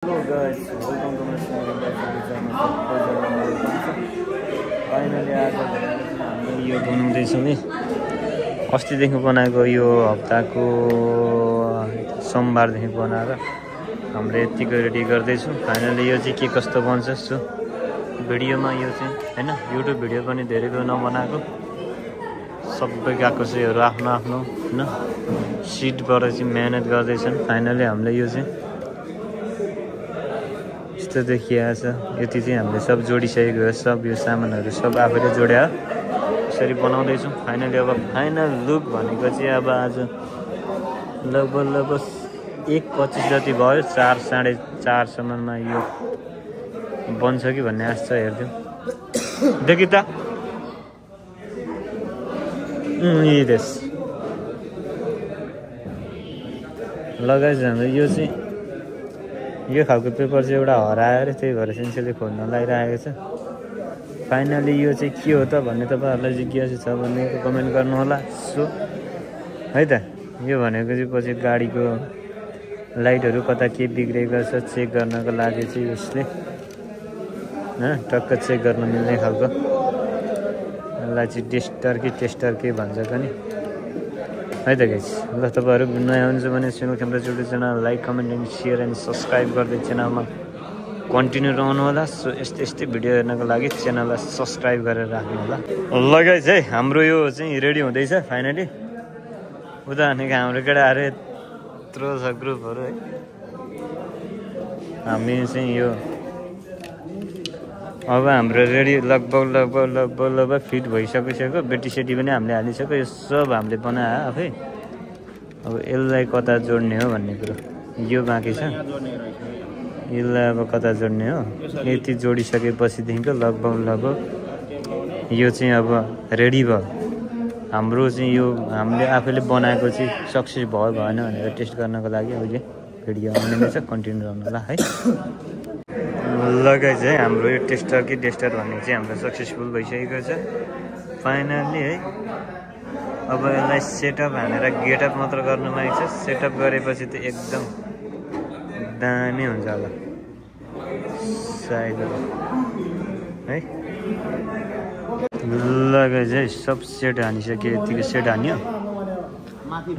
Hello guys, welcome to my channel. Finally आज हामीले यो बनाउँदैछौँ नि अस्तिदेखि बनाएको यो हप्ताको सोमबारदेखि बनाएर हामीले यतिको रेडी गर्दैछौँ। फाइनली यो चाहिँ के कस्तो बन्छ सो भिडियोमा यो चाहिँ हैन युट्युब भिडियो पनि धेरैको नबनाएको सबै गएको चाहिँ आफ्नो आफ्नो हैन सिटबाट चाहिँ मेहनत गर्दैछन्। फाइनली हामीले यो चाहिँ यस्तो देखिएको छ। यति चाहिँ हामीले सब जोडिसकेको हो। सब यो सामानहरू सब आफैले जोड्या यसरी बनाउँदैछौँ। फाइनली अब फाइनल लुक भनेको चाहिँ अब आज लगभग 1:25 जति भयो। 4 साढे 4 सम्ममा यो बन्छ कि भन्ने आश छ। हेर्दिउँ देखि त यस लगाइस हाम्रो यो चाहिँ यो खालको पेपर चाहिँ एउटा हरायो अरे, त्यही भएर सेन्सेले खोज्न लागिरहेको छ। फाइनली यो चाहिँ के हो त भन्ने तपाईँहरूलाई जिज्ञासा छ भने कमेन्ट गर्नु होला। सो है त यो भनेको चाहिँ पछि गाडीको लाइटहरू कता के बिग्रेको छ चेक गर्नको लागि चाहिँ यसले टक्क चेक गर्न मिल्ने खालको यसलाई चाहिँ टेस्टर के भन्छ पनि है त गाइस। ल तपाईँहरू नयाँ हुनुहुन्छ भने च्यानल क्यामेरा जोड्दै channel like comment and share and subscribe गर्दै च्यानलमा कन्टिन्यू रहनु होला। सो यस्तै भिडियो हेर्नको लागि च्यानललाई सब्सक्राइब गरेर राख्नु होला। ल गाइस है हाम्रो यो चाहिँ रेडी हुँदैछ। फाइनली उता भनेको हाम्रो केटाहरू यत्रो छ ग्रुपहरू है। हामी चाहिँ यो अब हाम्रो रेडी लगभग फिट भइसकिसक्यो। बेटी पनि हामीले हालिसक्यो। यो सब हामीले बनायो आफै। अब यसलाई कता जोड्ने हो भन्ने कुरो यो बाँकी छ। यसलाई अब कता जोड्ने हो यति जोडिसकेपछिदेखिको लगभग यो चाहिँ अब रेडी भयो। हाम्रो चाहिँ यो हामीले आफैले बनाएको चाहिँ सक्सेस भयो भएन भनेर टेस्ट गर्नको लागि अहिले भिडियो आउने नै छ। कन्टिन्यू गर्नु होला है। लगाइ चाहिँ हाम्रो यो टेस्टर भन्ने चाहिँ हाम्रो सक्सेसफुल भइसकेको छ। फाइनल्ली है अब यसलाई सेटअप हानेर गेटअप मात्र गर्नु बाँकी छ। सेटअप गरेपछि त एकदम दामी हुन्छ होला सायद है। लगाइ चाहिँ सब सेट हानिसक्यो। यतिको सेट हान्यो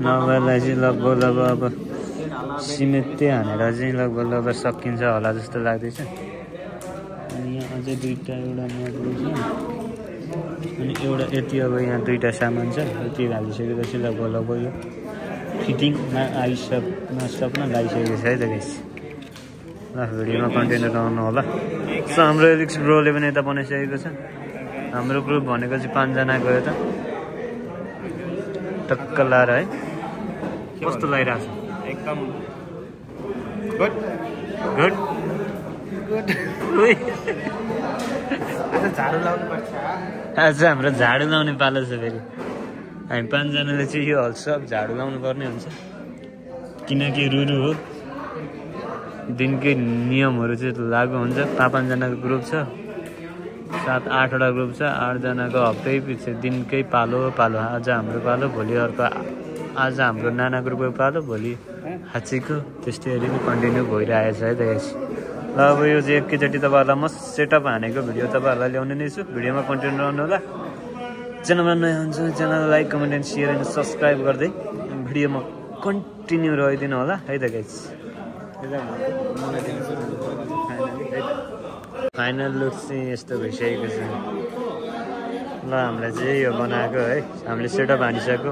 नभएलाई चाहिँ लगभग अब सिमेन्टै हानेर चाहिँ लगभग सकिन्छ होला जस्तो लाग्दैछ। अनि यहाँ अझै एउटा नटहरू छ अनि एउटा यति अब यहाँ दुईवटा सामान छ। यति हालिसकेपछि लगभग यो फिटिङमा सक्न लागिसकेको छ है त गाइस। ल भिडियोमा कन्टिन्यू रहनु होला। सो हाम्रो एलिक्स ब्रोले पनि यता बनाइसकेको छ। हाम्रो ग्रुप भनेको चाहिँ 5 जना गयो त टक्क लाएर है। कस्तो लागिरहेको छ? एकदम गुड झाडु लाउनु पर्छ। आज हाम्रो झाडु लाउने पालो छ फेरि। हामी 5 जनाले चाहिँ यो हल सब झाडु लाउनु पर्ने हुन्छ किनकि रुरु हो। दिनकै नियमहरू चाहिँ लागु हुन्छ। 5 जनाको ग्रुप छ। 7-8वटा ग्रुप छ। 8 जनाको हप्तै पछि दिनकै पालो आज हाम्रो पालो भोलि अर्को आज हाम्रो नाना ग्रुपको पालो भोलि हाचीको त्यस्तै गरी कन्टिन्यू भइरहेको छ है त यस। ल अब यो चाहिँ एकैचोटि तपाईँहरूलाई म सेटअप हानेको भिडियो तपाईँहरूलाई ल्याउने नै छु। भिडियोमा कन्टिन्यू रहनु होला। च्यानलमा नयाँ हुन्छ channel like comment and share and subscribe गर्दै भिडियोमा कन्टिन्यू रहिदिनु होला है त गाइस। फाइनल लुक चाहिँ यस्तो भइसकेको छ। ल हामीलाई चाहिँ यो बनाएको है हामीले सेटअप हानिसक्यो।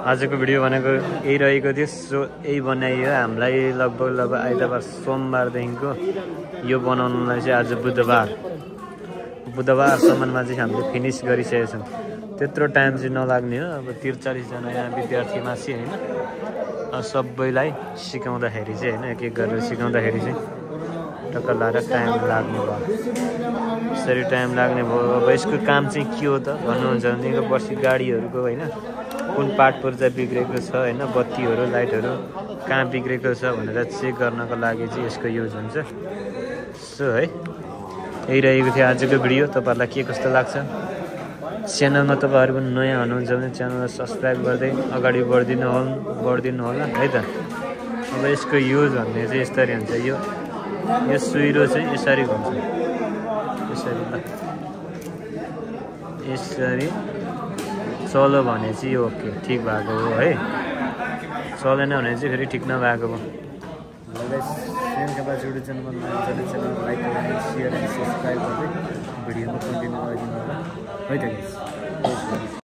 आजको भिडियो भनेको यही रहेको थियो। सो यही बनाइयो हामीलाई लगभग आइतबार सोमबारदेखिको यो बनाउनुलाई चाहिँ आज बुधबारसम्ममा चाहिँ हामीले फिनिस गरिसकेका छौँ। त्यत्रो टाइम चाहिँ नलाग्ने हो। अब 43 जना यहाँ विद्यार्थी मासी होइन सबैलाई सिकाउँदाखेरि चाहिँ होइन एक गरेर सिकाउँदाखेरि चाहिँ टक्क लाएर टाइम लाग्ने भयो। यसरी टाइम लाग्ने भयो। अब यसको काम चाहिँ के हो त भन्नुहुन्छ भनेदेखिको पछि गाडीहरूको होइन कुन पार्ट पुर्जा बिग्रेको छ होइन बत्तीहरू लाइटहरू कहाँ बिग्रेको छ भनेर चेक गर्नको लागि चाहिँ यसको युज हुन्छ। सो है यही रहेको थियो आजको भिडियो। तपाईँहरूलाई के कस्तो लाग्छ? च्यानलमा तपाईँहरू पनि नयाँ हुनुहुन्छ भने च्यानललाई सब्सक्राइब गर्दै अगाडि बढिदिनु होला है त। अब यसको युज भन्ने चाहिँ यसरी हुन्छ। यो सुइरो चाहिँ यसरी हुन्छ, यसरी ल यसरी चल्यो भने चाहिँ यो ओके ठिक भएको हो है, चलेन भने चाहिँ फेरि ठिक नभएको हो। जुडियो च्यानलमा लाइक सेयर एन्ड सब्सक्राइब गर्दै भिडियोमा कन्टिन्यू गरिदिनु होला है त।